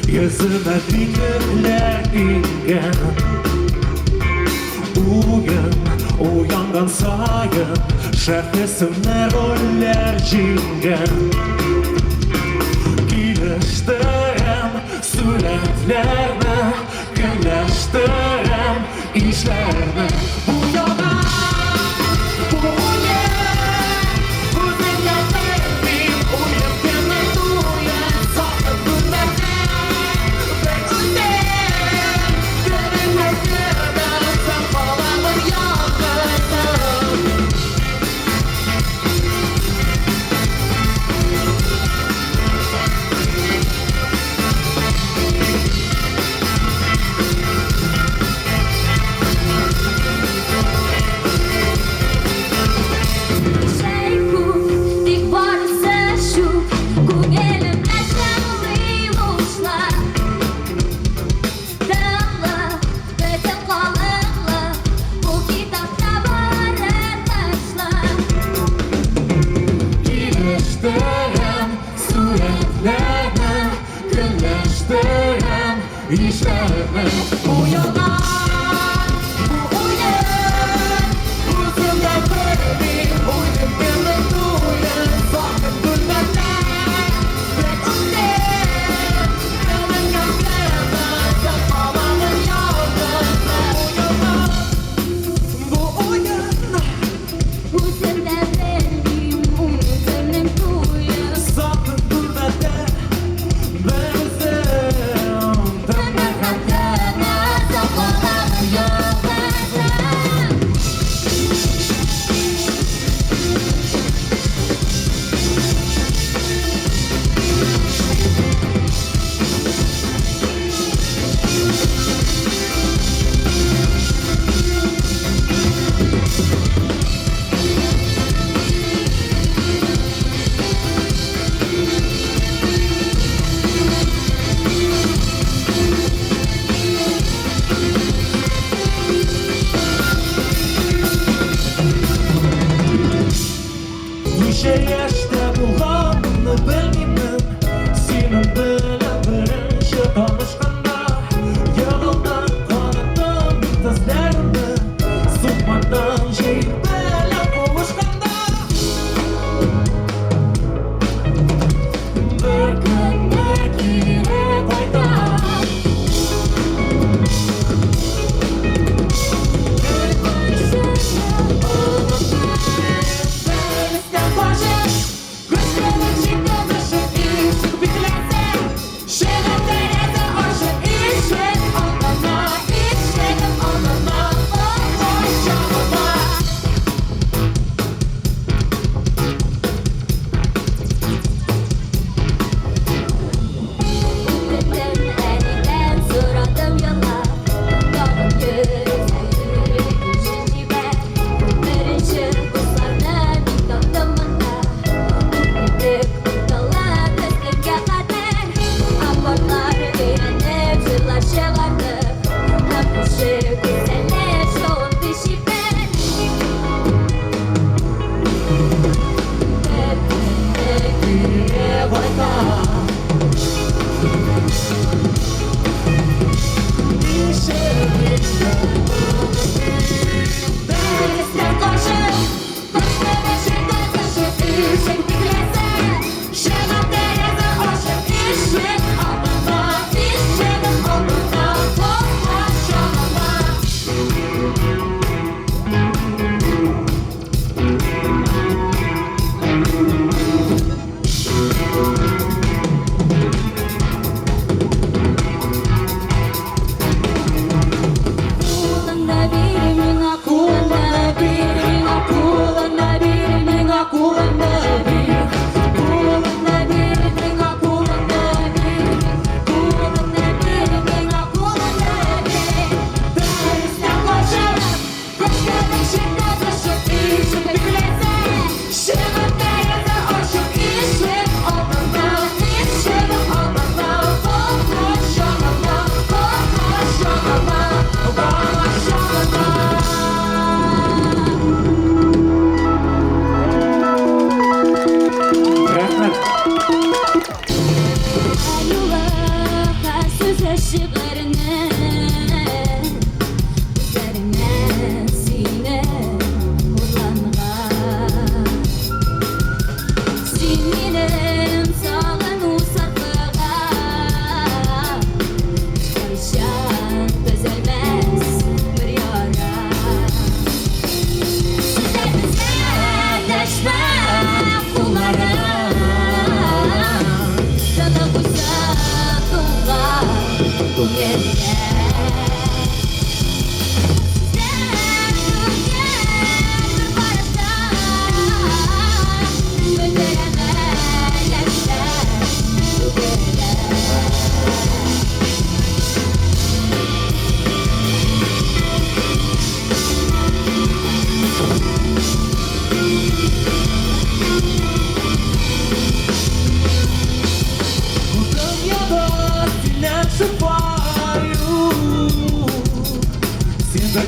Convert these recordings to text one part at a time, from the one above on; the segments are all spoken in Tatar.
Йөземә битлекләр иңгән. Уен уянган саен Шәхесемне рольләр җиңгән. Килештерәм сурәтләрне, Көнләштерәм ишләрне. Бу ялган, бу уен, Үзем дә белмим, уен кемнең туен. Салкын бүлмәдә бер үзем, Терелмәс кебек соң каламын ялгызым. Җәй күк, тик барысы чүп, Күңелемдә шаулый учлар. Тынлык, бөтен калынлык, Бу китапта бары ташлар. Килештерәм сурәтләрне, Көнләштерәм ишләрне. Бу ялган, бу уен, Үзем дә белмим, уйным кемнең туен. Салкын бүлмәдә бер үзем, Беленгән кебек соң каламын ялгызым. Бу ялган, бу уен, Үзем дә белмим, үземнең туен. Салкын бүлмәдә бер үзем, Тынны һәм тынны соң каламын ялгызым. Ничә яшьтә булганымны белмимен, Синең белән беренче танышканда. Егылдым, канаттым бит тезләремне, Сукмактан җил белән куышканда. Бер көнне кире кайтам. Бер кайсыны онытмам. Белестән башы, Көчлелек җиткән ишек бикләнсә.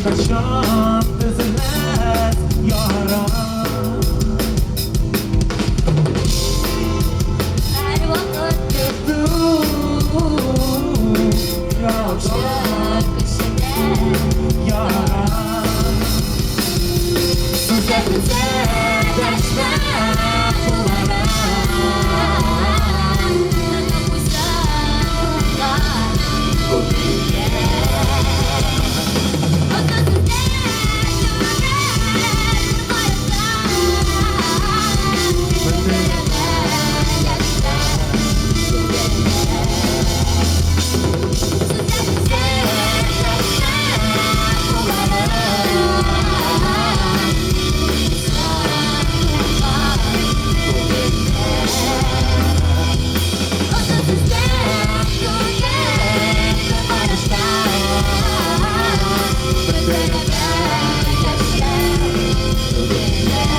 Беркайчан төзелмәс яра. Һәрвакыт Көтү яхшы кешедә яра. Сүзләребездә дәшмә буларак, куйса куллар күңелгә. Озын сүзләр түгел караса, бер яшьләр түгелләр. Сүзләребездә дәшмә буларак, куллар күңелгә. Озын сүзләр түгел караса, бер яшьләр түгелләр.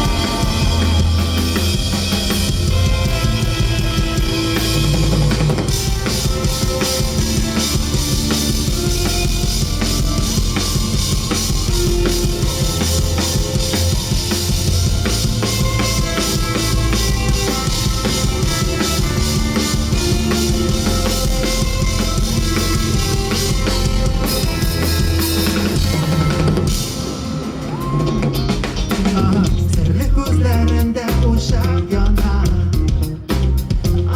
Серле күзләрендә учак яна.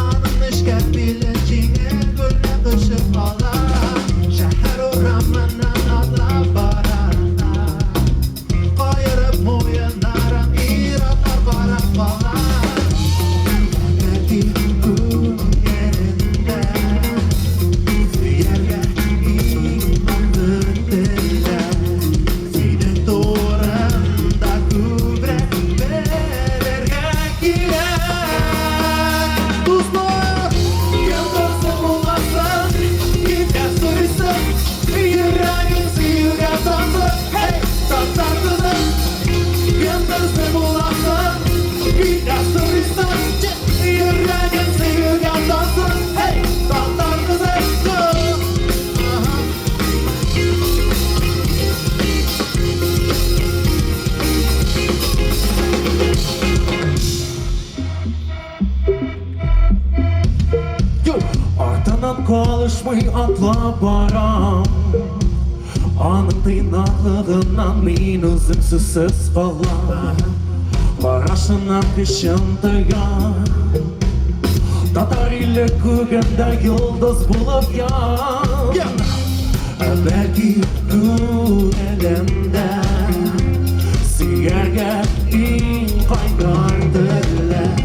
Аның нечкә биле җиңел генә кочып ала. Шәһәр урамыннан атлап бара. Каерып муеннарын ир-атлар карап кала. Бәлки күңелендә сөяргә иң теләк. Синең турында күбрәк белергә кирәк. Дуслар, кем кызы буласың, кемгә сорыйсың, йөрәгең сөюгә тансык, һей, татар кызы. Кем кызы буласың, кемгә сорыйсың, йөрәгең сөюгә тансык, һей, татар кызы. Ага. Артыннан калышмый атлап барам. Аның тыйнаклыгыннан мин үзем сүзсез калам. Карашыннан көчен тоям. Татар иле күгендә йолдыз булып ян. Бәлки күңелендә сөяргә иң кайнар теләк.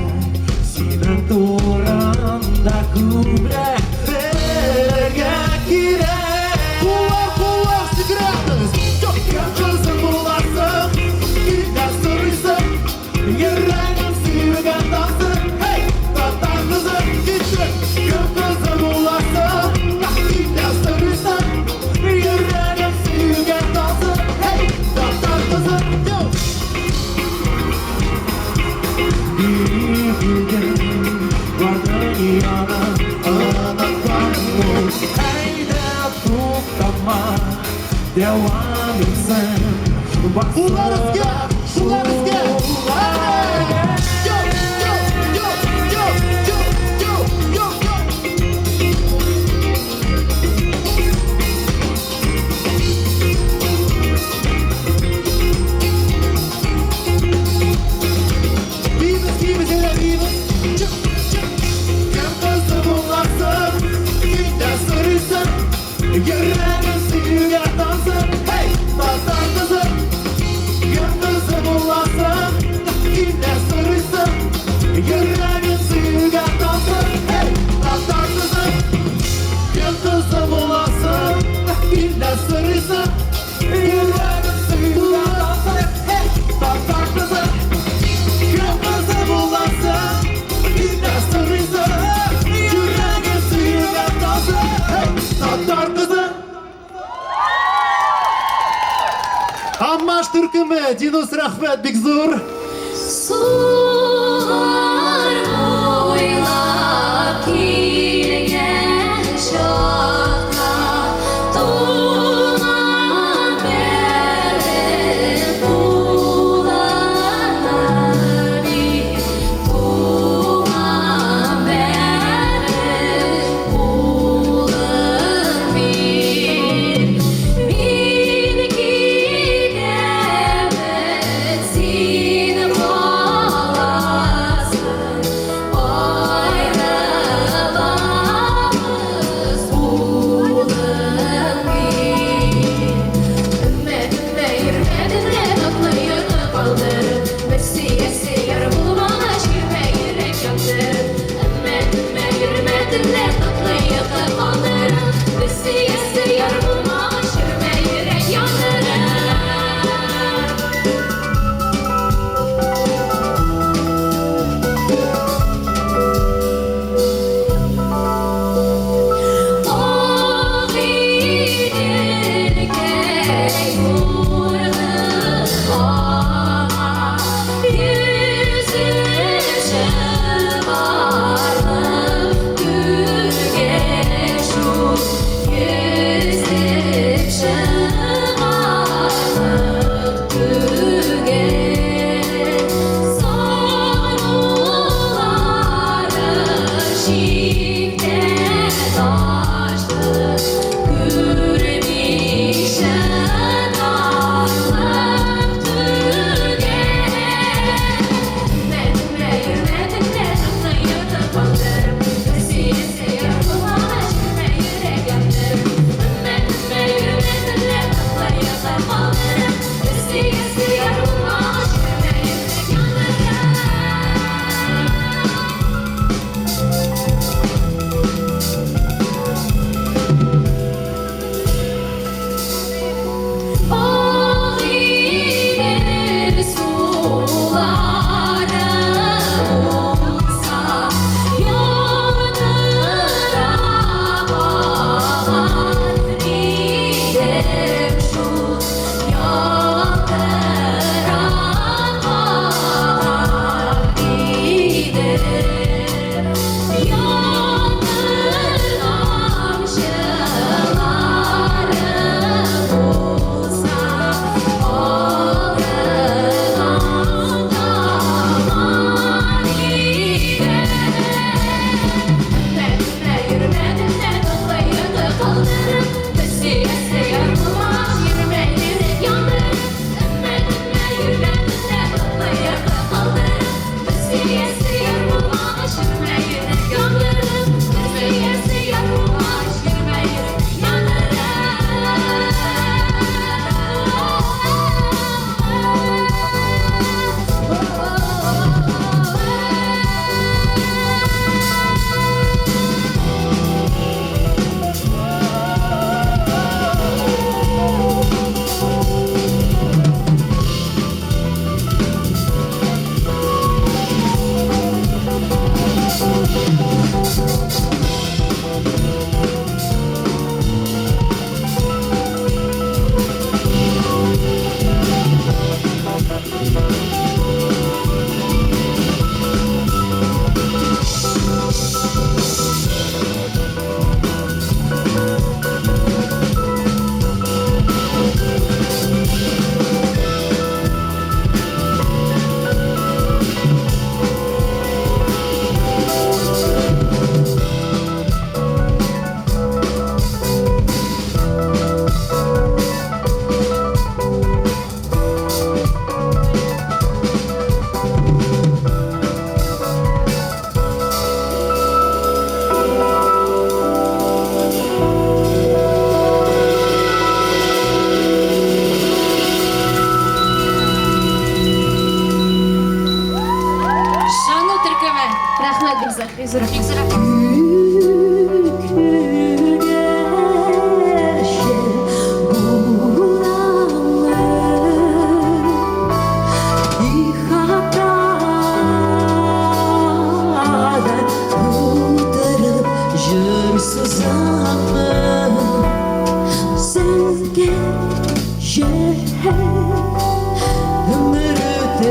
Синең турында күбрәк белергә кирәк. Куллар, куллар, сикерәбез. Кем кызы буласың, кемгә сорыйсың, йөрәгең сөюгә тансык, һей, татар кызы. Киттек. Кем кызы буласың, кемгә сорыйсың, йөрәгең сөюгә тансык, һей, татар кызы. Билгем бар дөньяны оныткан ул. Әйдә, туктама, дәвам итсен. Куллар өскә, куллар өскә. Йо, йо, йо, йо, йо, йо, йо, йо. Биибез, биибез, әйдә, биибез. Чык, чык. Кем кызы буласың, кемгә сорыйсың, йөрәгең сөюгә тансык, һей, татар кызы. Кем кызы буласың, кемгә сорыйсың, йөрәгең сөюгә тансык, һей, татар кызы. Кем кызы буласың, кемгә сорыйсың, йөрәгең сөюгә тансык, һей, татар кызы. Кем кызы буласың, кемгә сорыйсың, йөрәгең сөюгә тансык, һей, татар кызы. Аммаш төркеме, Динус, рәхмәт, бик зур. Сулар буйлап килгән чакта туган.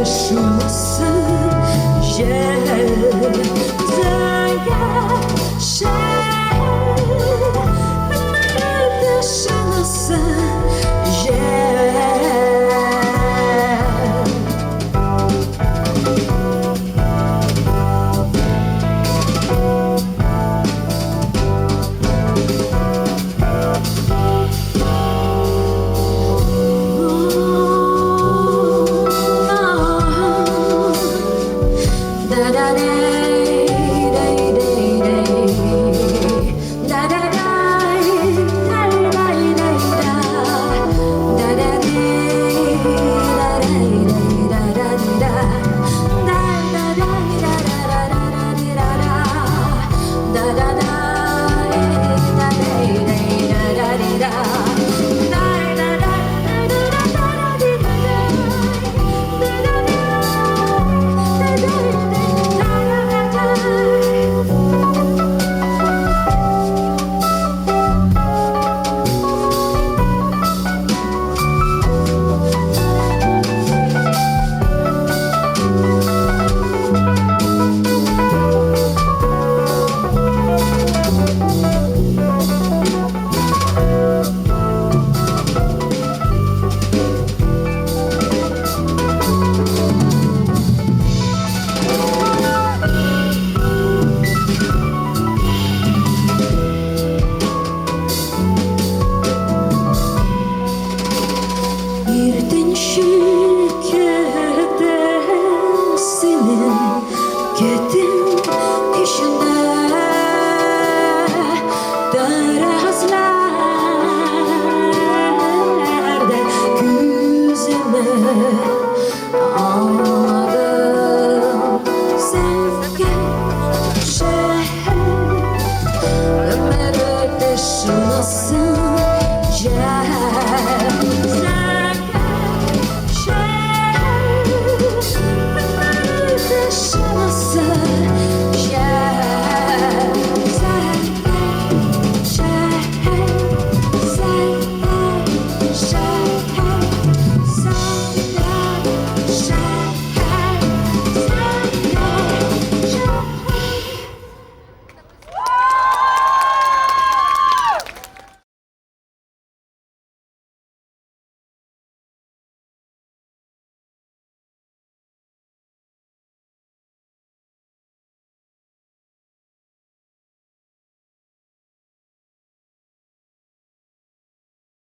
Шулсын җәл.